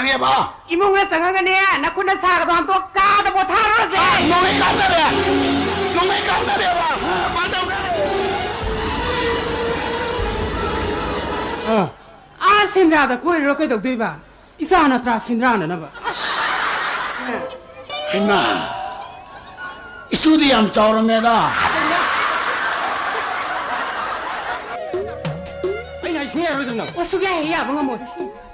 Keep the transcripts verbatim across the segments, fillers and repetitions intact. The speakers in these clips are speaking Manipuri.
ꯀꯩꯕ? ꯏꯃꯨꯡꯗ ꯆꯪꯉꯒꯅꯦ, ꯅꯈꯨꯠ ꯅꯁꯥꯒꯗꯣ ꯑꯝꯇ ꯀꯥꯗ ꯄꯣꯊꯥꯔꯨꯔꯁꯦ꯫ ꯅꯣꯡꯃꯩ ꯀꯥꯞꯅꯔꯦ! ꯅꯣꯡꯃꯩ ꯀꯥꯞꯅꯔꯦꯕ! ꯀꯃꯥꯏ ꯇꯧꯅꯤ? ꯑꯥ, ꯑꯥ, ꯁꯦꯟꯗ꯭ꯔꯥꯗ ꯀꯣꯏꯔꯨꯔ ꯀꯩꯗꯧꯗꯣꯏꯕ? ꯏꯆꯥ ꯅꯠꯇ꯭ꯔꯥ ꯁꯦꯟꯗ꯭ꯔꯥꯅꯅꯕ? ꯑꯁ! ꯍꯩꯃꯥ! ꯏꯁꯨꯗꯤ ꯌꯥꯝ ꯆꯥꯎꯔꯝꯃꯦꯗ꯫ ꯑꯩꯅ ꯍꯥꯏ ꯁꯨꯡꯌꯥ ꯌꯥꯔꯣꯏꯗ꯭ꯔꯣ ꯅꯪ? ꯑꯣ, ꯁꯨꯛꯌꯥ ꯍꯦꯛ ꯌꯥꯕ ꯉꯝꯃꯣꯏ꯫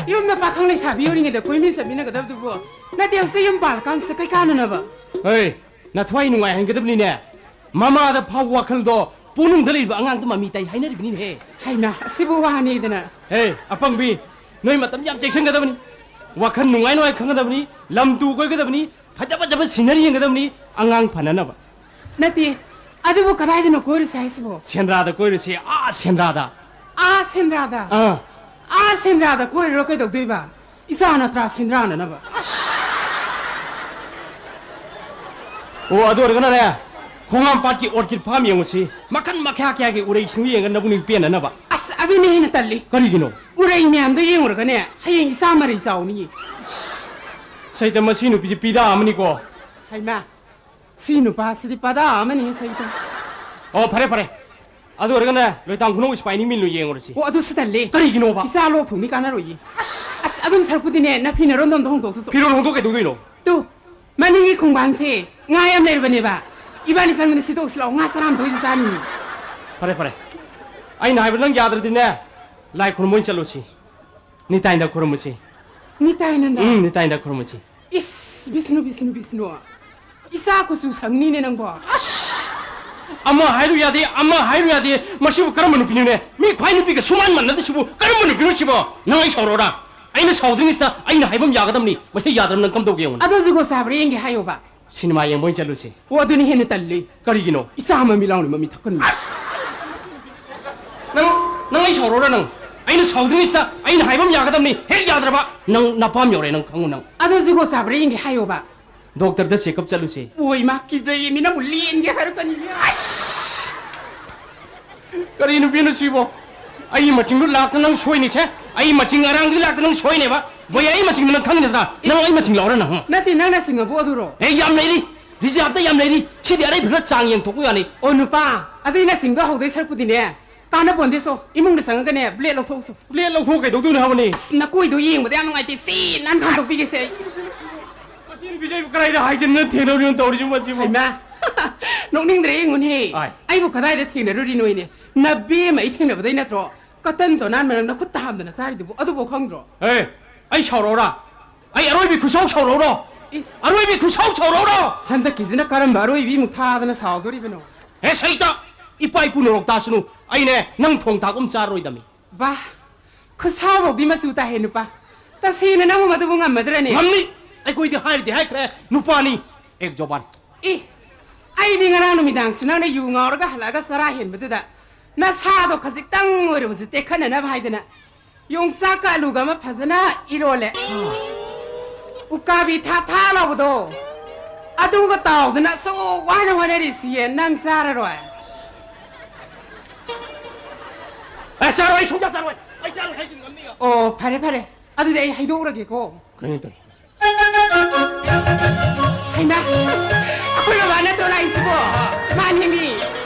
ꯌꯨꯝꯗ ꯄꯥꯈꯪ ꯂꯩꯁꯥꯕꯤ ꯑꯣꯏꯔꯤꯉꯩꯗ ꯀꯣꯏꯃꯤꯟ ꯆꯠꯃꯤꯟꯅꯒꯗꯕꯗꯨꯕꯨ, ꯅꯠꯇꯦ, ꯍꯧꯖꯤꯛꯇ ꯌꯨꯝ ꯄꯥꯜꯂꯀꯥꯟꯁꯤꯗ ꯀꯩ ꯀꯥꯟꯅꯅꯕ? ꯍꯩ, ꯅꯊ꯭ꯋꯥꯏ ꯅꯨꯡꯉꯥꯏꯍꯟꯒꯗꯕꯅꯤꯅꯦ꯫ ꯃꯃꯥꯗ ꯐꯥꯎꯕ ꯋꯥꯈꯜꯗꯣ ꯄꯨꯛꯅꯨꯡꯗ ꯂꯩꯕ ꯑꯉꯥꯡꯗ ꯃꯃꯤ ꯇꯥꯏ ꯍꯥꯏꯅꯔꯤꯕꯅꯤꯅꯦꯍꯦ꯫ ꯍꯩꯃꯥ, ꯑꯁꯤꯕꯨ ꯋꯥꯅꯤꯗꯅ꯫ ꯍꯦ, ꯑꯄꯪꯕꯤ, ꯅꯣꯏ ꯃꯇꯝ ꯌꯥꯝ ꯆꯦꯛꯁꯤꯟꯒꯗꯕꯅꯤ꯫ ꯋꯥꯈꯜ ꯅꯨꯡꯉꯥꯏ ꯅꯨꯡꯉꯥꯏ ꯈꯪꯒꯗꯕꯅꯤ꯫ ꯂꯝ ꯇꯨ ꯀꯣꯏꯒꯗꯕꯅꯤ꯫ ꯐꯖ ꯐꯖꯕ ꯁꯤꯅꯔꯤ ꯌꯦꯡꯒꯗꯕꯅꯤ꯫ ꯑꯉꯥꯡ ꯐꯅꯅꯕ꯫ ꯅꯠꯇꯦ, ꯑꯗꯨꯕꯨ ꯀꯗꯥꯏꯗꯅꯣ ꯀꯣꯏꯔꯨꯁꯦ ꯍꯥꯏꯁꯤꯕꯣ? ꯁꯦꯟꯗ꯭ꯔꯥꯗ ꯀꯣꯏꯔꯨꯁꯦ, ꯑꯥ ꯁꯦꯟꯗ꯭ꯔꯥꯗ꯫ ꯑꯥ ꯁꯦꯟꯗ꯭ꯔꯥꯗ? ꯑꯥ꯫ ꯑꯥ ꯁꯦꯟꯗ꯭ꯔꯥꯗ ꯀꯣꯏꯔꯨꯔ ꯀꯩꯗꯧꯗꯣꯏꯕ? ꯏꯆꯥ ꯅꯠꯇ꯭ꯔꯥ ꯁꯦꯟꯗ꯭ꯔꯥꯅꯅꯕ? ꯑꯁ! ꯑꯣ, ꯑꯗꯨ ꯑꯣꯏꯔꯒꯅꯅꯦ, ꯈꯣꯡꯉꯥꯝꯄꯥꯠꯀꯤ orchid farm ꯌꯦꯡꯉꯨꯁꯤ꯫ ꯃꯈꯟ ꯃꯈꯥ ꯀꯌꯥꯒꯤ ꯎꯔꯩ ꯁꯤꯡꯕꯤ ꯌꯦꯡꯉꯒ ꯅꯕꯨꯛꯅꯤꯡ ꯄꯦꯟꯅꯅꯕ꯫ ꯑꯁ, ꯑꯗꯨꯅ ꯍꯦꯟꯅ ꯇꯜꯂꯤ꯫ ꯀꯔꯤꯒꯤꯅꯣ? ꯎꯔꯩ ꯃꯌꯥꯝꯗꯣ ꯌꯦꯡꯉꯨꯔꯒꯅꯦ, ꯍꯌꯦꯡ ꯏꯆꯥ ꯃꯔꯩ ꯆꯥꯎꯅꯤꯌꯦ꯫ ꯁꯩꯇ, ꯃꯁꯤ ꯅꯨꯄꯤꯁꯦ ꯄꯤꯗꯥ ꯑꯃꯅꯤꯀꯣ꯫ ꯍꯩꯃꯥ, ꯁꯤ ꯅꯨꯄꯥꯁꯤꯗꯤ ꯄꯗꯥ ꯑꯃꯅꯤ ꯁꯩꯇ꯫ ꯑꯣ, ꯐꯔꯦ, ꯐꯔꯦ꯫ ꯑꯗꯨ ꯑꯣꯏꯔꯒꯅꯦ, ꯂꯣꯏꯇꯥꯡ ꯈꯨꯅꯧ ꯏꯁꯄꯥꯏꯅꯤꯡ ꯃꯤꯜ ꯌꯦꯡꯉꯨꯔꯁꯤ꯫ ꯑꯣ, ꯑꯗꯨꯁꯨ ꯇꯜꯂꯦ꯫ ꯀꯔꯤꯒꯤꯅꯣꯕ? ꯏꯆꯥ ꯂꯣꯛ ꯊꯨꯡꯅꯤ, ꯀꯥꯟꯅꯔꯣꯏꯌꯦ꯫ ꯑꯁ! ꯑꯁ, ꯑꯗꯨꯝ ꯁꯔꯨꯛꯄꯨꯗꯤꯅꯦ, ꯅꯐꯤ ꯅꯔꯣꯟꯗꯣ ꯑꯝꯇ ꯍꯣꯡꯗꯣꯛꯁꯨ ꯆꯣ꯫ ꯐꯤꯔꯣꯜ ꯍꯣꯡꯗꯣꯛ ꯀꯩꯗꯧꯗꯣꯏꯅꯣ? ꯇꯨ, ꯃꯅꯤꯡꯒꯤ ꯈꯣꯡꯕꯥꯟꯁꯦ ꯉꯥ ꯌꯥꯝ ꯂꯩꯔꯕꯅꯦꯕ꯫ ꯏꯕꯥꯅꯤ ꯆꯪꯗꯅ ꯁꯤꯠꯇꯣꯛꯁꯤ ꯂꯥꯛꯑꯣ, ꯉꯥ ꯆꯔꯥ ꯑꯝꯇ ꯑꯣꯏꯁꯨ ꯆꯥꯅꯤꯡꯉꯤ꯫ ꯐꯔꯦ, ꯐꯔꯦ꯫ ꯑꯩꯅ ꯍꯥꯏꯕ ꯅꯪ ꯌꯥꯗ꯭ꯔꯗꯤꯅꯦ, ꯂꯥꯏ ꯈꯨꯔꯨꯝꯕ ꯑꯣꯏꯅ ꯆꯠꯂꯨꯁꯤ꯫ ꯅꯤꯇꯥꯏꯅ ꯈꯨꯔꯨꯝꯃꯨꯁꯤ꯫ ꯅꯤꯇꯥꯏꯅꯟꯗ? ꯎꯝ, ꯅꯤꯇꯥꯏꯅ ꯈꯨꯔꯨꯝꯃꯨꯁꯤ꯫ ꯏꯁ, ꯕꯤꯁꯅꯨ, ꯕꯤꯁꯅꯨ, ꯕꯤꯁꯅꯨ꯫ ꯏꯆꯥ ꯀꯨꯆꯨ ꯁꯪꯅꯤꯅꯦ ꯅꯪꯕꯣ꯫ ꯑꯁ! ꯑꯃ ꯍꯥꯏꯔꯨ ꯌꯥꯗꯦ, ꯑꯃ ꯍꯥꯏꯔꯨ ꯌꯥꯗꯦ꯫ ꯃꯁꯤꯕꯨ ꯀꯔꯝꯕ ꯅꯨꯄꯤꯅꯣꯅꯦ? ꯃꯤ ꯈ꯭ꯋꯥꯏ ꯅꯨꯄꯤꯒ ꯁꯨꯃꯥꯟ ꯃꯥꯟꯅꯗ꯭ꯔꯤꯁꯤꯕꯨ ꯀꯔꯝꯕ ꯅꯨꯄꯤꯅꯣ ꯁꯤꯕꯣ? ꯅꯪ ꯑꯩ ꯁꯥꯎꯔꯣꯔꯥ? ꯑꯩꯅ ꯁꯥꯎꯗ꯭ꯔꯤꯉꯩꯁꯤꯗ ꯑꯩꯅ ꯍꯥꯏꯕ ꯑꯃ ꯌꯥꯒꯗꯕꯅꯤ꯫ ꯃꯁꯤ ꯌꯥꯗ꯭ꯔꯕ ꯅꯪ ꯀꯝꯗꯧꯒꯦ ꯌꯦꯡꯉꯨꯅꯦ꯫ ꯑꯗꯣ ꯖꯨꯒꯣꯠ ꯆꯥꯕ꯭ꯔꯥ ꯌꯦꯡꯒꯦ ꯍꯥꯏꯌꯣꯕ꯫ ꯁꯤꯅꯦꯃꯥ ꯌꯦꯡꯕ ꯑꯣꯏꯅ ꯆꯠꯂꯨꯁꯤ꯫ ꯑꯣ, ꯑꯗꯨꯅ ꯍꯦꯟꯅ ꯇꯜꯂꯤ꯫ ꯀꯔꯤꯒꯤꯅꯣ? ꯏꯆꯥ ꯑꯃ ꯃꯤꯠ ꯂꯥꯎꯅ ꯃꯃꯤꯠ ꯊꯛꯀꯟꯕꯤ꯫ ꯅꯪ, ꯅꯪ ꯑꯩ ꯁꯥꯎꯔꯣꯔꯥ ꯅꯪ? ꯑꯩꯅ ꯁꯥꯎꯗ꯭ꯔꯤꯉꯩꯁꯤꯗ ꯑꯩꯅ ꯍꯥꯏꯕ ꯑꯃ ꯌꯥꯒꯗꯕꯅꯤ꯫ ꯍꯦꯛ ꯌꯥꯗ꯭ꯔꯕ ꯅꯪ ꯅꯄꯥꯝ ꯌꯧꯔꯦ, ꯅꯪ ꯈꯪꯉꯨ ꯅꯪ꯫ ꯑꯗꯣ ꯖꯨꯒꯣꯠ ꯆꯥꯕ꯭ꯔꯥ ꯌꯦꯡꯒꯦ ꯍꯥꯏꯌꯣꯕ꯫ ꯗꯣꯛꯇꯔꯗ ꯆꯦꯛꯑꯞ ꯆꯠꯂꯨꯁꯦ꯫ ꯑꯣꯏ ꯃꯥ, ꯀꯤꯖꯩꯌꯦ, ꯃꯤꯅ ꯑꯃꯨꯛ ꯂꯦꯟꯒꯦ ꯍꯥꯏꯔꯛꯀꯅꯤ꯫ ꯑꯁ! ꯀꯔꯤ ꯅꯨꯄꯤꯅꯣ ꯁꯤꯕꯣ? ꯑꯩ ꯃꯆꯤꯡꯗꯨ ꯂꯥꯛꯇ ꯅꯪ ꯁꯣꯏꯅꯤꯁꯦ꯫ ꯑꯩ ꯃꯆꯤꯡ ꯑꯔꯥꯡꯗꯨꯒꯤ ꯂꯥꯛꯇ ꯅꯪ ꯁꯣꯏꯅꯦꯕ꯫ ꯕꯣꯏ, ꯑꯩ ꯃꯆꯤꯡꯗꯨ ꯅꯪ ꯈꯪꯗꯦꯗ꯫ ꯅꯪ ꯑꯩ ꯃꯆꯤꯡ ꯂꯧꯔ ꯅꯪ, ꯍꯨꯝ꯫ ꯅꯠꯇꯦ, ꯅꯪꯅ ꯆꯤꯡꯉꯕꯨ ꯑꯗꯨꯔꯣ? ꯑꯦ, ꯌꯥꯝ ꯂꯩꯔꯤ꯫ ꯔꯤꯖꯥꯕꯇ ꯌꯥꯝ ꯂꯩꯔꯤ꯫ ꯁꯤꯗꯤ ꯑꯔꯩ ꯐꯤꯕꯝꯗ ꯆꯥꯡ ꯌꯦꯡꯊꯣꯛꯄ ꯌꯥꯅꯤ꯫ ꯑꯣ, ꯅꯨꯄꯥ, ꯑꯗꯨꯏ ꯅꯆꯤꯡꯗꯣ ꯍꯧꯗꯣꯏ ꯁꯔꯨꯛꯄꯨꯗꯤꯅꯦ, ꯀꯥꯟꯅꯄꯣꯟꯗꯦ ꯆꯣ꯫ ꯏꯃꯨꯡꯗ ꯆꯪꯉꯒꯅꯦ, ꯕ꯭ꯂꯦꯗ ꯂꯧꯊꯣꯛꯎꯆꯣ꯫ ꯕ꯭ꯂꯦꯗ ꯂꯧꯊꯣꯛ ꯀꯩꯗꯧꯗꯣꯏꯅꯣ ꯍꯥꯏꯕꯅꯤ? ꯑꯁ, ꯅꯀꯣꯏꯗꯣ ꯌꯦꯡꯕꯗ ꯌꯥꯝ ꯅꯨꯡꯉꯥꯏꯇꯦ꯫ ꯁꯤ ꯅꯥꯟ ꯐꯥꯟꯗꯣꯛꯄꯤꯒꯦꯁꯦ ꯑꯩ꯫ ꯃꯁꯤ ꯅꯨꯄꯤꯁꯦ ꯑꯩꯕꯨ ꯀꯗꯥꯏꯗ ꯍꯥꯏꯖꯤꯟꯅ ꯊꯦꯡꯅꯔꯨꯔꯤꯅꯣ ꯇꯧꯔꯤꯁꯤꯕꯨ ꯃꯁꯤꯕꯨ? ꯍꯩꯃꯥ! ꯅꯣꯛꯅꯤꯡꯗ꯭ꯔꯦ, ꯌꯦꯡꯉꯨꯅꯦ꯫ ꯑꯥꯏ꯫ ꯑꯩꯕꯨ ꯀꯗꯥꯏꯗ ꯊꯦꯡꯅꯔꯨꯔꯤꯅꯣꯏꯅꯦ? ꯅꯕꯦꯝꯃ ꯑꯩ ꯊꯦꯡꯅꯕꯗꯩ ꯅꯠꯇ꯭ꯔꯣ ꯀꯇꯟ ꯇꯣꯅꯥꯟ ꯃꯔꯝ ꯅꯈꯨꯠꯇ ꯍꯥꯝꯗꯅ ꯆꯥꯔꯤꯗꯨꯕꯨ? ꯑꯗꯨꯕꯨ ꯈꯪꯗ꯭ꯔꯣ? ꯑꯦ, ꯑꯩ ꯁꯥꯎꯔꯛꯎꯔꯥ? ꯑꯩ ꯑꯔꯣꯏꯕꯤ ꯈꯨꯁꯥꯎ ꯁꯥꯎꯔꯛꯎꯔꯣ? ꯏꯁ! ꯑꯔꯣꯏꯕꯤ ꯈꯨꯁꯥꯎ ꯁꯥꯎꯔꯛꯎꯔꯣ? ꯍꯟꯗꯛꯀꯤꯁꯤꯅ ꯀꯔꯝꯕ ꯑꯔꯣꯏꯕꯤꯃꯨꯛ ꯊꯥꯗꯅ ꯁꯥꯎꯗꯣꯔꯤꯕꯅꯣ? ꯍꯦ ꯁꯩꯇ! ꯏꯄꯥ ꯏꯄꯨ ꯅꯣꯔꯣꯛ ꯇꯥꯁꯅꯨ꯫ ꯑꯩꯅꯦ ꯅꯪ ꯊꯣꯡ ꯊꯥꯛ ꯑꯃ ꯆꯥꯔꯣꯏꯗꯕꯅꯤ꯫ ꯕꯥ! ꯈꯨꯠꯁꯥꯕꯧꯗꯤ ꯃꯆꯨ ꯇꯥꯍꯦ ꯅꯨꯄꯥ꯫ ꯇꯁꯦꯡꯅ ꯅꯪꯕꯨ ꯃꯗꯨꯕꯨ ꯉꯝꯃꯗ꯭ꯔꯅꯦ? ꯉꯝꯅꯤ! ꯑꯩꯈꯣꯏꯗꯤ ꯍꯥꯏꯔꯗꯤ ꯍꯥꯏꯈ꯭ꯔꯦ, ꯅꯨꯄꯥꯅꯤ꯫ ꯑꯦꯛ ꯖꯣꯕꯥꯟ꯫ ꯏ! ꯑꯩꯗꯤ ꯉꯔꯥꯡ ꯅꯨꯃꯤꯗꯥꯡꯁꯨ ꯅꯪꯅ ꯌꯨ ꯉꯥꯎꯔꯒ ꯍꯜꯂꯛꯑꯒ ꯆꯔꯥ ꯍꯦꯟꯕꯗꯨꯗ ꯅꯁꯥꯗꯣ ꯈꯖꯤꯛꯇꯪ ꯑꯣꯏꯔꯕꯁꯨ ꯇꯦꯛꯈꯠꯅꯅꯕ ꯍꯥꯏꯗꯅ ꯌꯣꯡꯆꯥꯛꯀ ꯑꯂꯨꯒ ꯑꯃ ꯐꯖꯅ ꯏꯔꯣꯜꯂꯦ꯫ ꯎꯀꯥꯕꯤ ꯊꯥ ꯊꯥ ꯂꯥꯎꯕꯗꯣ, ꯑꯗꯨꯒ ꯇꯥꯎꯗꯅ ꯑꯁꯨꯛ ꯋꯥꯅ ꯍꯣꯠꯅꯔꯤꯁꯤꯌꯦ, ꯅꯪ ꯆꯥꯔꯔꯣꯏ? ꯑꯦ, ꯆꯥꯔꯣꯏ, ꯑꯩ ꯁꯨꯡꯆꯥ ꯆꯥꯔꯣꯏ꯫ ꯑꯩ ꯆꯥꯔꯣꯏ ꯍꯥꯏꯁꯤ ꯉꯝꯅꯤꯒ꯫ ꯑꯣ, ꯐꯔꯦ, ꯐꯔꯦ꯫ ꯑꯗꯨꯗꯤ ꯑꯩ ꯍꯥꯏꯗꯣꯛꯎꯔꯒꯦꯀꯣ꯫ ꯀꯩꯅꯣ ꯇꯧꯔꯤ? ꯍꯩꯃꯥ! ꯑꯩꯈꯣꯏ ꯕꯕꯥ ꯅꯠꯇ꯭ꯔꯣ ꯂꯥꯛꯏꯁꯤꯕꯣ? ꯃꯥꯅꯤꯅꯦ꯫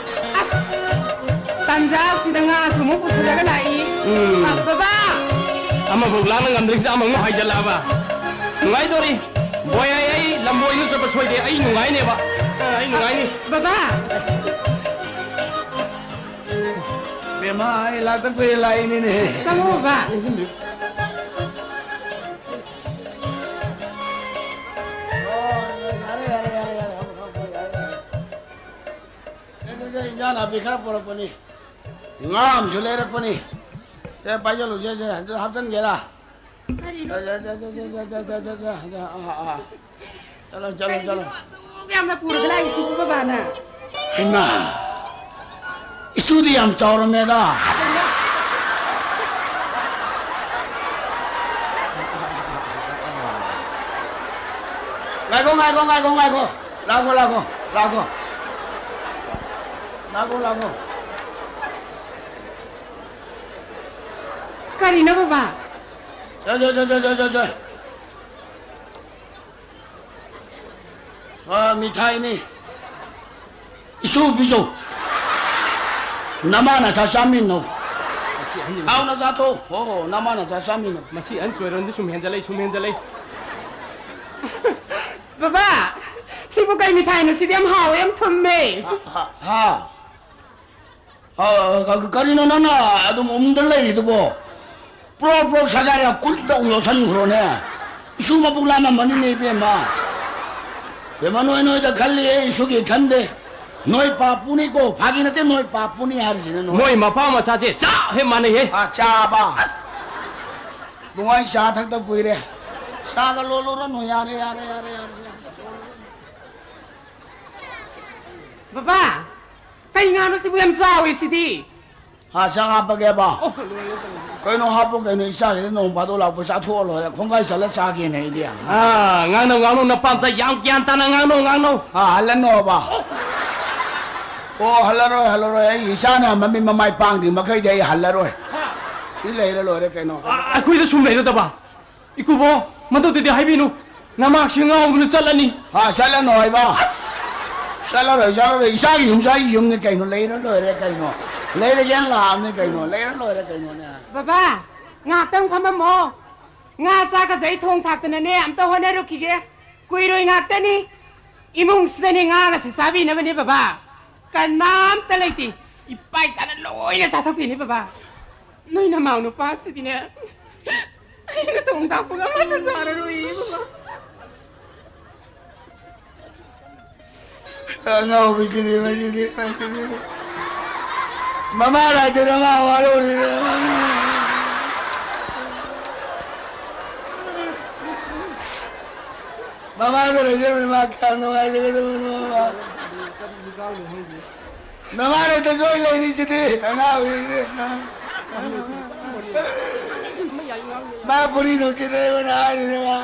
ꯑꯁ! ꯇꯟꯖꯥꯁꯤꯗ ꯉꯥꯁꯨ ꯑꯃꯨꯛ ꯄꯨꯁꯜꯂꯒ ꯂꯥꯛꯏ꯫ ꯎꯝ꯫ ꯑ, ꯕꯕꯥ! ꯑꯃꯐꯥꯎ ꯂꯥꯡꯅ ꯉꯝꯗ꯭ꯔꯤꯁꯤꯗ ꯑꯃꯃꯨꯛ ꯍꯥꯏꯖꯜꯂꯛꯑꯕ꯫ ꯅꯨꯡꯉꯥꯏꯗꯣꯔꯤ꯫ ꯕꯣꯏ, ꯑꯩ, ꯑꯩ ꯂꯝꯕꯣꯏꯅ ꯆꯠꯄ ꯁꯣꯏꯗꯦ꯫ ꯑꯩ ꯅꯨꯡꯉꯥꯏꯅꯦꯕ꯫ ꯑ, ꯑꯩ ꯅꯨꯡꯉꯥꯏꯅꯤ꯫ ꯕꯕꯥ! ꯕꯦꯝꯃ, ꯑꯩ ꯂꯥꯛꯇ ꯀꯨꯏꯔꯦ ꯂꯥꯛꯏꯅꯤꯅꯦ꯫ ꯆꯪꯉꯣ, ꯕꯕꯥ꯫ ꯁꯦ, ꯁꯦ, ꯁꯦ, ꯏꯟꯖꯥꯡ ꯅꯥꯄꯤ ꯈꯔ ꯄꯨꯔꯛꯄꯅꯤ꯫ ꯉꯥ ꯑꯃꯁꯨ ꯂꯩꯔꯛꯄꯅꯤ꯫ ꯁꯦ, ꯄꯥꯏꯁꯜꯂꯨ, ꯁꯦ, ꯁꯦ, ꯑꯗꯨ ꯍꯥꯞꯆꯟꯒꯦꯔꯥ? ꯀꯔꯤꯅꯣ? ꯁꯦ, ꯁꯦ, ꯁꯦ, ꯑꯥ, ꯑꯥ꯫ ꯆꯠꯂꯣ, ꯆꯠꯂꯣ, ꯀꯔꯤꯅꯣ ꯆꯠꯂꯣ꯫ ꯑꯁꯨꯛ ꯌꯥꯝꯅ ꯄꯨꯔꯒ ꯂꯥꯛꯏꯁꯤꯕꯨ ꯕꯕꯥꯅ? ꯍꯩꯃꯥ! ꯏꯁꯨꯗꯤ ꯌꯥꯝ ꯆꯥꯎꯔꯝꯃꯦꯗ꯫ ꯉꯥꯏꯈꯣ, ꯉꯥꯏꯈꯣ, ꯉꯥꯏꯈꯣ, ꯉꯥꯏꯈꯣ꯫ ꯂꯥꯛꯈꯣ, ꯂꯥꯛꯈꯣ, ꯂꯥꯛꯈꯣ꯫ ꯂꯥꯛꯈꯣ, ꯂꯥꯛꯈꯣ꯫ ꯀꯔꯤꯅꯣ ꯕꯕꯥ? ꯁꯦ, ꯁꯦ, ꯁꯦ꯫ ꯑ, ꯃꯤꯊꯥꯏꯅꯤ꯫ ꯏꯁꯨ ꯄꯤꯖꯧ꯫ ꯅꯃꯥ ꯅꯆꯥ ꯆꯥꯃꯤꯟꯅꯧ꯫ ꯃꯁꯤ ꯑꯍꯟꯁꯤ ꯍꯥꯎꯅ ꯆꯥꯊꯣꯛ꯫ ꯍꯣ, ꯍꯣ, ꯅꯃꯥ ꯅꯆꯥ ꯆꯥꯃꯤꯟꯅꯧ꯫ ꯃꯁꯤ ꯑꯍꯟ ꯆꯣꯏꯔꯣꯟꯁꯤ ꯁꯨꯝ ꯍꯦꯟꯖꯜꯂꯛꯏ, ꯁꯨꯝ ꯍꯦꯟꯖꯜꯂꯛꯏ꯫ ꯕꯕꯥ, ꯁꯤꯕꯨ ꯀꯩ ꯃꯤꯊꯥꯏꯅꯣ? ꯁꯤꯗꯤ ꯌꯥꯝ ꯍꯥꯎꯋꯦ, ꯌꯥꯝ ꯊꯨꯝꯃꯦ꯫ ꯍꯥ, ꯍꯥ, ꯍꯥ꯫ ꯑ, ꯀ-, ꯀꯔꯤꯅꯣ ꯅꯪꯅ ꯑꯗꯨꯝ ꯎꯝꯗ ꯂꯩꯔꯤꯗꯨꯕꯣ? ꯄ꯭ꯔꯣꯛ ꯄ꯭ꯔꯣꯛ ꯁꯥꯒꯥꯏꯔ ꯀꯨꯠꯇ ꯑꯃꯨꯛ ꯌꯣꯠꯁꯟꯈ꯭ꯔꯣꯅꯦ꯫ ꯏꯁꯨ ꯃꯕꯨꯛ ꯂꯥꯝꯃꯝꯃꯅꯤꯅꯦ ꯏꯕꯦꯝꯃ꯫ ꯏꯕꯦꯝꯃ, ꯅꯣꯏ ꯅꯣꯏꯗ ꯈꯜꯂꯤ, ꯑꯩ ꯏꯁꯨꯒꯤ ꯈꯟꯗꯦ꯫ ꯅꯣꯏ ꯄꯥꯞꯄꯨꯅꯤꯀꯣ, ꯐꯥꯒꯤ ꯅꯠꯇꯦ, ꯅꯣꯏ ꯄꯥꯞꯄꯨꯅꯤ ꯍꯥꯏꯔꯤꯁꯤꯅ ꯅꯣꯏ꯫ ꯃꯣꯏ ꯃꯄꯥ ꯃꯆꯥꯁꯦ ꯆꯞ ꯍꯦꯛ ꯃꯥꯟꯅꯩꯍꯦ꯫ ꯑ, ꯆꯥꯕ꯫ ꯅꯨꯡꯉꯥꯏ ꯆꯥ ꯊꯛꯇ ꯀꯨꯏꯔꯦ꯫ ꯆꯥꯒ ꯂꯣꯜꯂꯨꯔꯅꯨ, ꯌꯥꯔꯦ, ꯌꯥꯔꯦ, ꯌꯥꯔꯦ, ꯌꯥꯔꯦ, ꯌꯥꯔꯦ꯫ ꯕꯕꯥ, ꯀꯩ ꯉꯥꯅꯣ ꯁꯤꯕꯨ ꯌꯥꯝ ꯆꯥꯎꯋꯤ ꯁꯤꯗꯤ? ꯍꯥ, ꯆꯥꯛ ꯍꯥꯞꯄꯒꯦꯕ? ꯑꯣ, ꯂꯣꯏꯔꯦ, ꯂꯣꯏꯔꯦ꯫ ꯀꯩꯅꯣ ꯍꯥꯞꯄꯨ ꯀꯩꯅꯣ, ꯏꯆꯥꯒꯤꯗꯤ ꯅꯣꯡ ꯐꯥꯗꯣꯛ ꯂꯥꯛꯄ ꯆꯥꯊꯣꯛꯑ ꯂꯣꯏꯔꯦ, ꯈꯣꯡꯒꯥꯏ ꯆꯠꯂ ꯆꯥꯒꯦꯅ ꯑꯩꯗꯤ꯫ ꯑꯥ, ꯉꯥꯡꯅꯧ, ꯉꯥꯡꯅꯧ, ꯅꯄꯥꯝꯆꯥ ꯌꯥꯝ ꯒ꯭ꯌꯥꯟ ꯇꯥꯅ ꯉꯥꯡꯅꯧ, ꯉꯥꯡꯅꯧ꯫ ꯑꯥ, ꯍꯜꯂꯅꯣꯕ? ꯑꯣ, ꯍꯜꯂꯔꯣꯏ, ꯍꯜꯂꯔꯣꯏ, ꯑꯩ ꯏꯆꯥꯅ ꯃꯃꯤꯠ ꯃꯃꯥꯏ ꯄꯥꯡꯗ꯭ꯔꯤ ꯃꯈꯩꯗꯤ ꯑꯩ ꯍꯜꯂꯔꯣꯏ꯫ ꯁꯤ ꯂꯩꯔ ꯂꯣꯏꯔꯦ ꯀꯩꯅꯣ꯫ ꯑ-, ꯑꯩꯈꯣꯏꯗ ꯁꯨꯝ ꯂꯩꯔꯗꯕ? ꯏꯀꯨꯕꯣ, ꯃꯗꯨꯗꯤ ꯍꯥꯏꯕꯤꯅꯨ꯫ ꯅꯃꯥꯛꯁꯤ ꯉꯥꯎꯗꯨꯅ ꯆꯠꯂꯅꯤ꯫ ꯍꯥ, ꯆꯠꯂꯅꯨ ꯍꯥꯏꯕ? ꯑꯁ! ꯆꯠꯂꯔꯣꯏ, ꯆꯠꯂꯔꯣꯏ꯫ ꯏꯆꯥꯒꯤ ꯌꯨꯝꯁꯦ ꯑꯩꯒꯤ ꯌꯨꯝꯅꯤ ꯀꯩꯅꯣ, ꯂꯩꯔ ꯂꯣꯏꯔꯦ ꯀꯩꯅꯣ꯫ ꯂꯩꯔꯒꯦꯅ ꯂꯥꯛꯑꯕꯅꯤ ꯀꯩꯅꯣ, ꯂꯩꯔ ꯂꯣꯏꯔꯦ ꯀꯩꯅꯣꯅꯦ꯫ ꯕꯕꯥ, ꯉꯥꯏꯍꯥꯛꯇꯪ ꯐꯝꯃꯝꯃꯣ꯫ ꯉꯥ ꯆꯥꯛꯀꯁꯦ ꯑꯩ ꯊꯣꯡ ꯊꯥꯛꯇꯅꯅꯦ, ꯑꯝꯇ ꯍꯣꯠꯅꯔꯨꯈꯤꯒꯦ꯫ ꯀꯨꯏꯔꯣꯏ ꯉꯥꯛꯇꯅꯤ꯫ ꯏꯃꯨꯡꯁꯤꯗꯅꯦ ꯉꯥꯒꯁꯦ ꯆꯥꯕꯤꯅꯕꯅꯦ ꯕꯕꯥ꯫ ꯀꯅꯥꯝꯇ ꯂꯩꯇꯦ꯫ ꯏꯄꯥ ꯏꯆꯥꯅ ꯂꯣꯏꯅ ꯆꯥꯊꯣꯛꯇꯣꯏꯅꯦ ꯕꯕꯥ꯫ ꯅꯣꯏ ꯅꯃꯥꯎ ꯅꯨꯄꯥꯁꯤꯗꯤꯅꯦ, ꯑꯩꯅ ꯊꯣꯡ ꯊꯥꯛꯄꯒ ꯑꯃꯠꯇ ꯆꯥꯔꯔꯣꯏꯌꯦ ꯕꯕꯥ꯫ ꯑꯉꯥꯎꯕꯤꯁꯤꯗꯤ, ꯃꯁꯤꯗꯤ, ꯃꯁꯤꯗꯤ꯫ ꯃꯃꯥ ꯂꯥꯛꯇꯅ ꯃꯥ ꯋꯥꯔꯧꯔꯤꯔꯦ꯫ ꯃꯃꯥꯗ ꯂꯩꯖꯔꯝꯕꯅꯤ ꯃꯥ ꯀꯌꯥꯝ ꯅꯨꯡꯉꯥꯏꯖꯒꯗꯕꯅꯣ ꯃꯥ꯫ ꯅꯃꯥ ꯂꯩꯇꯁꯨ ꯑꯩ ꯂꯩꯔꯤꯁꯤꯗꯤ, ꯑꯉꯥꯡ ꯑꯣꯏꯔꯤꯁꯤꯗꯤ꯫ ꯃꯥ ꯐꯨꯔꯤ ꯅꯨꯡꯁꯤꯗ ꯑꯩꯉꯣꯟꯗ ꯍꯥꯏꯔꯤꯅꯦ ꯃꯥ꯫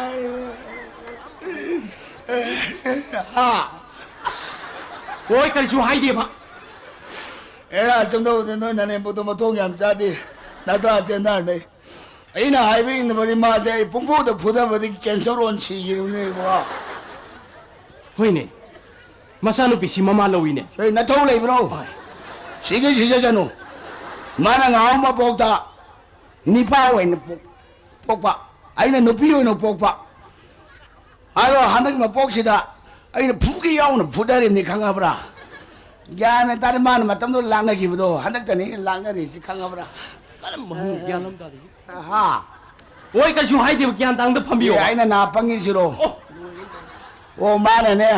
ꯍꯥ? ꯍꯣꯏ, ꯀꯔꯤꯁꯨ ꯍꯥꯏꯗꯦꯕ꯫ ꯑꯦꯔꯥ, ꯆꯨꯝꯗꯧꯕꯗꯤ ꯅꯣꯏ ꯅꯅꯦꯝꯄꯣꯛꯇꯣ ꯃꯊꯣꯡ ꯌꯥꯝ ꯆꯥꯗꯦ꯫ ꯅꯠꯇ꯭ꯔꯥ ꯆꯦꯟꯅꯔꯅꯤ? ꯑꯩꯅ ꯍꯥꯏꯕ ꯏꯟꯗꯕꯗꯤ ꯃꯥꯁꯦ ꯑꯩ ꯄꯨꯡꯐꯨꯗ ꯐꯨꯗꯕꯗꯒꯤ ꯀꯦꯟꯁꯔ ꯑꯣꯟ ꯁꯤꯈꯤꯕꯅꯦꯕ꯫ ꯍꯣꯏꯅꯦ, ꯃꯆꯥꯅꯨꯄꯤꯁꯤ ꯃꯃꯥ ꯂꯧꯏꯅꯦ꯫ ꯑꯦ, ꯅꯊꯧ ꯂꯩꯕ꯭ꯔꯣ? ꯍꯣꯏ꯫ ꯁꯤꯒꯩ ꯁꯤꯖꯁꯅꯨ꯫ ꯃꯥꯅ ꯉꯥꯎ ꯃꯄꯣꯛꯇ ꯅꯤꯄꯥ ꯑꯣꯏꯅ ꯄꯣꯛ-, ꯄꯣꯛꯄ, ꯑꯩꯅ ꯅꯨꯄꯤ ꯑꯣꯏꯅ ꯄꯣꯛꯄ꯫ ꯑꯗꯣ ꯍꯟꯗꯛ ꯃꯄꯣꯛꯁꯤꯗ ꯑꯩꯅ ꯐꯨꯒꯦ ꯌꯥꯎꯅ ꯐꯨꯊꯔꯤꯕꯅꯤ, ꯈꯪꯉꯕ꯭ꯔꯥ? ꯒ꯭ꯌꯥꯟ ꯃꯦꯟ ꯇꯥꯗꯦ, ꯃꯥꯅ ꯃꯇꯝꯗꯨꯗ ꯂꯥꯛꯅꯈꯤꯕꯗꯣ ꯍꯟꯗꯛꯇꯅꯤ ꯂꯥꯛꯅꯔꯤꯁꯤ, ꯈꯪꯉꯕ꯭ꯔꯥ? ꯀꯔꯝꯕ ꯍꯟꯅ ꯒ꯭ꯌꯥꯟ ꯑꯃ ꯇꯥꯗꯦ? ꯍꯥ? ꯍꯣꯏ, ꯀꯩꯁꯨ ꯍꯥꯏꯗꯦꯕ, ꯒ꯭ꯌꯥꯟ ꯇꯥꯡꯗ ꯐꯝꯕꯤꯌꯣ꯫ ꯑꯦ, ꯑꯩꯅ ꯅꯥ ꯄꯪꯉꯤꯁꯤꯔꯣ? ꯑꯣ꯫ ꯑꯣ, ꯃꯥꯅꯅꯦ,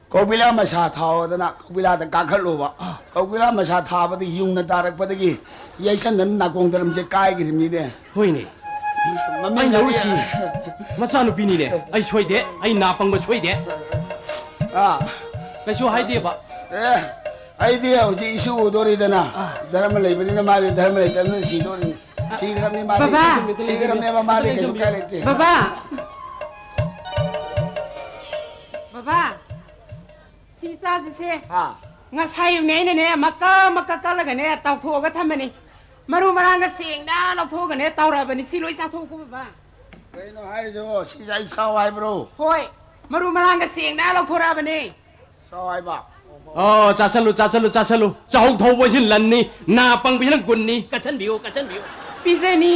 ꯀꯧꯕꯤꯂꯥ ꯃꯁꯥ ꯊꯥꯎꯗꯅ ꯀꯧꯕꯤꯂꯥꯗ ꯀꯥꯈꯠꯂꯨꯕ꯫ ꯀꯧꯕꯤꯂꯥ ꯃꯁꯥ ꯊꯥꯕꯗ ꯌꯨꯡꯅ ꯇꯥꯔꯛꯄꯗꯒꯤ ꯌꯩꯁꯟꯗꯅ ꯅꯥꯀꯣꯡ ꯗꯔꯝꯁꯦ ꯀꯥꯏꯈ꯭ꯔꯤꯕꯅꯤꯅꯦ꯫ ꯍꯣꯏꯅꯦ꯫ ꯃꯃꯤꯡ ꯑꯩꯅ ꯂꯧꯔꯤꯁꯤ ꯃꯆꯥꯅꯨꯄꯤꯅꯤꯅꯦ꯫ ꯑꯩ ꯁꯣꯏꯗꯦ, ꯑꯩ ꯅꯥ ꯄꯪꯕ ꯁꯣꯏꯗꯦ꯫ ꯑꯥ꯫ ꯀꯩꯁꯨ ꯍꯥꯏꯗꯦꯕ꯫ ꯑꯦ, ꯑꯩꯗꯤ ꯍꯧꯖꯤꯛ ꯏꯁꯨ ꯎꯗꯣꯔꯤꯗꯅ꯫ ꯑꯥ꯫ ꯙꯔꯃ ꯂꯩꯕꯅꯤꯅ ꯃꯥꯗꯤ ꯙꯔꯃ ꯂꯩꯇꯕꯅꯤꯅ ꯁꯤꯗꯣꯔꯤꯅꯤ꯫ ꯁꯤꯈ꯭ꯔꯕꯅꯤ ꯃꯥꯗꯤ꯫ ꯕꯕꯥ! ꯁꯤꯈ꯭ꯔꯕꯅꯦꯕ ꯃꯥꯗꯤ, ꯀꯩꯁꯨ ꯀꯥꯏ ꯂꯩꯇꯦ꯫ ꯕꯕꯥ! ꯕꯕꯥ! ꯁꯤ ꯆꯥꯁꯤꯁꯦ꯫ ꯍꯥ? ꯉꯁꯥꯏ ꯑꯌꯨꯛꯅꯦ ꯑꯩꯅꯅꯦ ꯃꯀꯛ ꯃꯀꯛ ꯀꯛꯂꯒꯅꯦ ꯇꯥꯎꯊꯣꯛꯑꯒ ꯊꯝꯕꯅꯤ꯫ ꯃꯔꯨ ꯃꯔꯥꯡꯒ ꯁꯦꯡꯅ ꯂꯧꯊꯣꯛꯑꯒꯅꯦ ꯇꯧꯔꯕꯅꯤ꯫ ꯁꯤ ꯂꯣꯏ ꯆꯥꯊꯣꯛꯎꯀꯣ ꯕꯕꯥ꯫ ꯀꯩꯅꯣ ꯍꯥꯏꯁꯤꯕꯣ? ꯁꯤꯁꯦ ꯑꯩ ꯆꯥꯎ ꯍꯥꯏꯕ꯭ꯔꯣ? ꯍꯣꯏ, ꯃꯔꯨ ꯃꯔꯥꯡꯒ ꯁꯦꯡꯅ ꯂꯧꯊꯣꯔꯛꯑꯕꯅꯤ꯫ ꯆꯥꯎ ꯍꯥꯏꯕ꯫ ꯑꯣ, ꯆꯥꯁꯜꯂꯨ, ꯆꯥꯁꯜꯂꯨ, ꯆꯥꯁꯜꯂꯨ꯫ ꯆꯥꯍꯧ ꯊꯧꯕꯁꯤꯅ ꯂꯟꯅꯤ, ꯅꯥ ꯄꯪꯕꯁꯤꯅ ꯒꯨꯟꯅꯤ꯫ ꯀꯠꯁꯟꯕꯤꯌꯨ, ꯀꯠꯁꯟꯕꯤꯌꯨ꯫ ꯄꯤꯖꯅꯤ,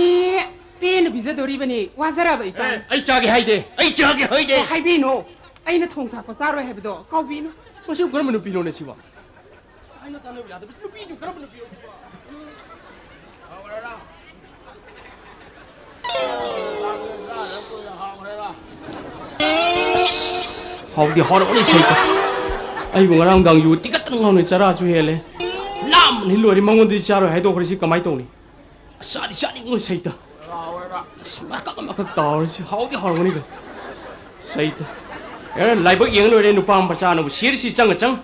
ꯄꯦꯟꯅ ꯄꯤꯖꯗꯣꯔꯤꯕꯅꯤ꯫ ꯋꯥꯖꯔꯕ ꯏꯄꯥ꯫ ꯑꯦ, ꯑꯩ ꯆꯥꯒꯦ ꯍꯥꯏꯗꯦ, ꯑꯩ ꯆꯥꯒꯦ ꯍꯥꯏꯗꯦ꯫ ꯑꯣ, ꯍꯥꯏꯕꯤꯅꯣ꯫ ꯑꯩꯅ ꯊꯣꯡ ꯊꯥꯛꯄ ꯆꯥꯔꯣꯏ ꯍꯥꯏꯕꯗꯣ ꯀꯥꯎꯕꯤꯅꯨ꯫ ꯃꯁꯤꯕꯨ ꯀꯔꯝꯕ ꯅꯨꯄꯤꯅꯣꯅꯦ ꯁꯤꯕꯣ? ꯑꯩꯅ ꯇꯥꯟꯅꯕ ꯌꯥꯗꯕ ꯅꯨꯄꯤꯁꯨ ꯀꯔꯝꯕ ꯅꯨꯄꯤꯅꯣ? ꯍꯥꯎꯗꯤ ꯍꯥꯎꯔꯕꯅꯤ ꯁꯩꯇ꯫ ꯑꯩꯕꯨ ꯉꯔꯥꯡ ꯅꯨꯡꯗꯥꯡ ꯌꯨ ꯇꯤꯀꯠꯇꯅ ꯉꯥꯎꯅ ꯆꯔꯥꯁꯨ ꯍꯦꯜꯂꯦ꯫ ꯂꯥꯝꯕꯅ ꯂꯣꯏꯔꯦ, ꯃꯉꯣꯟꯗꯗꯤ ꯆꯥꯔꯣꯏ ꯍꯥꯏꯗꯣꯛꯈ꯭ꯔꯦ, ꯁꯤ ꯀꯃꯥꯏꯅ ꯇꯧꯅꯤ? ꯑꯁ, ꯆꯥꯗꯤ ꯆꯥꯅꯤꯡꯉꯣ ꯁꯩꯇ꯫ ꯑꯁ, ꯃꯀꯛ ꯃꯀꯛ ꯇꯥꯎꯔꯤꯁꯤ ꯍꯥꯎꯗꯤ ꯍꯥꯎꯔꯝꯒꯅꯤ ꯀꯩꯅꯣ꯫ ꯁꯩꯇ꯫ ꯑꯦ, ꯂꯥꯏꯕꯛ ꯌꯦꯡ ꯂꯣꯏꯔꯦ ꯅꯨꯄꯥ ꯃꯆꯥꯅꯕꯨ ꯁꯤꯔꯤꯁꯤ ꯆꯪꯉ ꯆꯪ꯫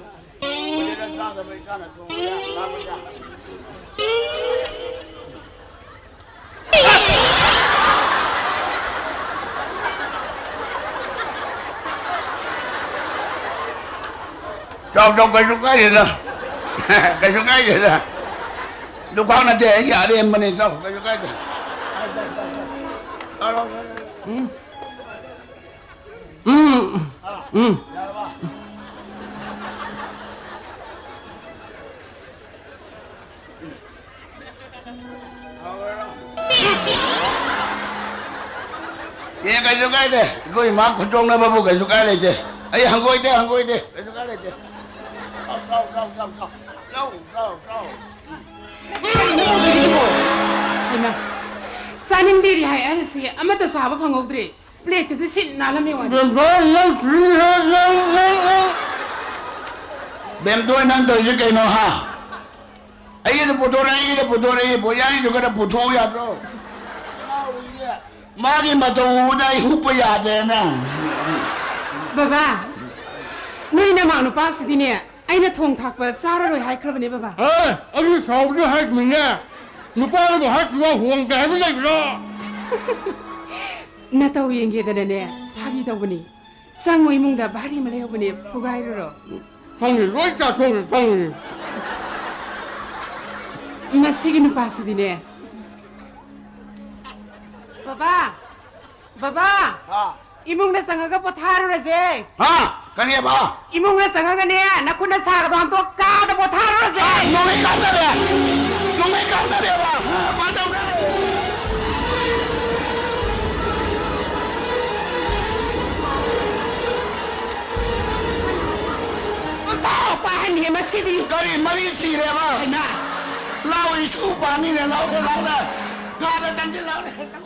ꯆꯥꯎ, ꯆꯥꯎ, ꯀꯩꯁꯨ ꯀꯥꯏꯗꯦꯗ꯫ ꯀꯩꯁꯨ ꯀꯥꯏꯗꯦꯗ꯫ ꯂꯨꯈꯥꯛ ꯅꯠꯇꯦ, ꯑꯩꯒꯤ ꯑꯔꯦꯝꯕꯅꯦ꯫ ꯆꯥꯎ, ꯀꯩꯁꯨ ꯀꯥꯏꯗꯦ꯫ ꯎꯝ꯫ ꯎꯝ꯫ ꯎꯝ꯫ ꯑꯦ, ꯀꯩꯁꯨ ꯀꯥꯏꯗꯦ꯫ ꯑꯩꯈꯣꯏ ꯏꯃꯥ ꯈꯨꯟꯖꯣꯛꯅꯕꯕꯨ ꯀꯩꯁꯨ ꯀꯥꯏ ꯂꯩꯇꯦ꯫ ꯑꯩ ꯍꯪꯒꯣꯏꯗꯦ, ꯍꯪꯒꯣꯏꯗꯦ꯫ ꯀꯩꯁꯨ ꯀꯥꯏ ꯂꯩꯇꯦ꯫ ꯆꯥꯎ, ꯆꯥꯎ, ꯆꯥꯎ, ꯆꯥꯎ, ꯆꯥꯎ꯫ ꯆꯥꯎ, ꯆꯥꯎ, ꯆꯥꯎ꯫ ꯍꯩꯃꯥ, ꯆꯥꯅꯤꯡꯗꯦꯗꯤ ꯍꯥꯏ ꯍꯥꯏꯔꯤꯁꯤ ꯑꯃꯠꯇ ꯆꯥꯕ ꯐꯪꯍꯧꯗ꯭ꯔꯦ꯫ ꯄ꯭ꯂꯦꯠꯀꯁꯦ ꯁꯤꯠ ꯅꯥꯜꯂꯝꯃꯦ ꯋꯥꯅꯤ꯫ ꯕꯦꯝꯕꯥ, ꯅꯪ ꯊꯨꯏꯍꯦ, ꯅꯪ, ꯅꯪ, ꯅꯪ꯫ ꯕꯦꯝꯗꯣꯏ, ꯅꯪ ꯇꯧꯔꯤꯁꯦ ꯀꯩꯅꯣ, ꯍꯥ? ꯑꯩꯒꯤꯗ ꯄꯨꯊꯣꯔꯛꯑꯦ, ꯑꯩꯒꯤꯗ ꯄꯨꯊꯣꯔꯛꯑꯦ, ꯕꯣꯌꯥꯏꯁꯨ ꯈꯔ ꯄꯨꯊꯣꯛꯎ ꯌꯥꯗ꯭ꯔꯣ? ꯃꯥꯒꯤ ꯃꯇꯧ ꯎꯕꯗ ꯑꯩ ꯍꯨꯞꯄ ꯌꯥꯗ꯭ꯔꯦꯅꯦ꯫ ꯕꯕꯥ, ꯅꯣꯏ ꯅꯃꯥ ꯅꯨꯄꯥꯁꯤꯗꯤꯅꯦ, ꯑꯩꯅ ꯊꯣꯡ ꯊꯥꯛꯄ ꯆꯥꯔꯔꯣꯏ ꯍꯥꯏꯈ꯭ꯔꯕꯅꯦ, ꯕꯕꯥ꯫ ꯑꯦ, ꯑꯩꯒꯤ ꯁꯥꯎꯕꯗꯤ ꯍꯥꯏꯈꯤꯕꯅꯦ꯫ ꯅꯨꯄꯥꯅꯕꯨ ꯍꯥꯏꯈꯤꯕ ꯍꯣꯡꯗꯦ ꯍꯥꯏꯕ ꯂꯩꯕ꯭ꯔꯣ? ꯅꯇꯧ ꯌꯦꯡꯒꯦꯗꯅꯅꯦ, ꯐꯥꯒꯤ ꯇꯧꯕꯅꯤ꯫ ꯆꯪꯉꯣ, ꯏꯃꯨꯡꯗ ꯚꯥꯔꯤ ꯑꯃ ꯂꯩꯍꯧꯕꯅꯦ, ꯐꯨꯒꯥꯏꯔꯨꯔꯣ꯫ ꯈꯪꯉꯦ, ꯂꯣꯏ ꯆꯥꯊꯣꯛꯑꯦ, ꯈꯪꯉꯦ꯫ ꯃꯁꯤꯒꯤ ꯅꯨꯄꯥꯁꯤꯗꯤꯅꯦ꯫ ꯕꯕꯥ! ꯕꯕꯥ! ꯍꯥ? ꯏꯃꯨꯡꯗ ꯆꯪꯉꯒ ꯄꯣꯊꯥꯔꯨꯔꯁꯦ꯫ ꯍꯥ? ꯀꯔꯤꯑꯕ? ꯏꯃꯨꯡꯗ ꯆꯪꯉꯒꯅꯦ, ꯅꯈꯨꯠ ꯅꯁꯥꯒꯗꯣ ꯍꯥꯝꯇꯣꯛ ꯀꯥꯗ ꯄꯣꯊꯥꯔꯨꯔꯁꯦ꯫ ꯍꯥ? ꯅꯣꯡꯃꯩ ꯀꯥꯞꯅꯔꯦ! ꯅꯣꯡꯃꯩ ꯀꯥꯞꯅꯔꯦꯕ! ꯍꯥ? ꯀꯃꯥꯏ ꯇꯧꯅꯤ? ꯑꯝꯇ ꯄꯥꯏꯍꯟꯒꯦ ꯃꯁꯤꯗꯤ꯫ ꯀꯔꯤ ꯃꯔꯤ ꯁꯤꯔꯦꯕ? ꯍꯩꯃꯥ! ꯂꯥꯎ, ꯏꯁꯨ ꯄꯥꯅꯤꯅꯦ, ꯂꯥꯎꯗ, ꯂꯥꯎꯗ꯫ ꯀꯥꯗ ꯆꯪꯁꯤꯜꯂꯛꯑꯣꯅꯦ꯫